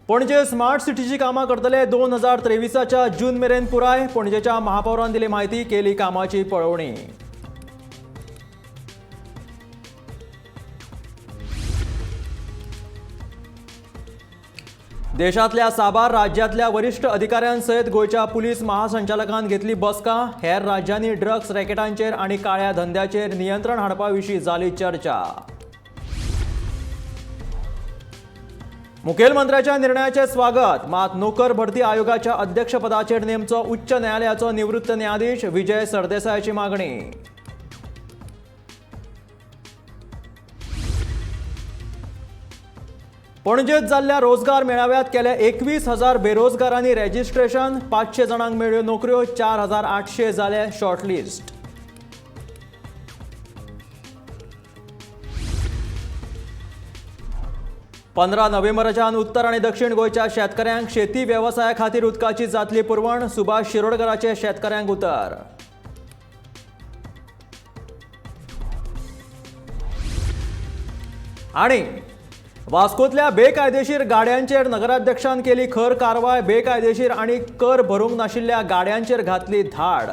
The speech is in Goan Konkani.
पणजे स्मार्ट सिटीची कामां करतले 2023च्या जून मेरेन पुराय. पणजेच्या महापौरान दिली म्हायती, केली कामाची पळोवणी. देशांतल्या साबार राज्यांतल्या वरिश्ठ अधिकाऱ्यांसयत गोंयच्या पुलीस महासंचालकान घेतली बसका. हेर राज्यांनी ड्रग्स रॅकेटांचेर आनी काळ्या धंद्याचेर नियंत्रण हाडपा विशीं जाली चर्चा. मुखेलमंत्र्याच्या निर्णयाचे स्वागत, मात नोकर भरती आयोगाच्या अध्यक्षपदाचेर नेमचो उच्च न्यायालयाचो निवृत्त न्यायाधीश विजय सरदेसायाची मागणी. पणजेत जाल्ल्या रोजगार मेळाव्यात केल्या 21,000 बेरोजगारांनी रेजिस्ट्रेशन. 500 जाणांक मेळ्ळ्यो नोकऱ्यो, 4800 जाले शॉर्टलिस्ट. 15 नोव्हेंबराच्यान उत्तर आनी दक्षिण गोंयच्या शेतकऱ्यांक शेती वेवसाया खातीर उदकाची जातली पुरवण. सुभाष शिरोडकराचे शेतकऱ्यांक उतर. आनी वास्कोतल्या बेकायदेशीर गाड्यांचेर नगराध्यक्षान केली खर कारवाय. बेकायदेशीर आनी कर भरूंक नाशिल्ल्या गाड्यांचेर घातली धाड.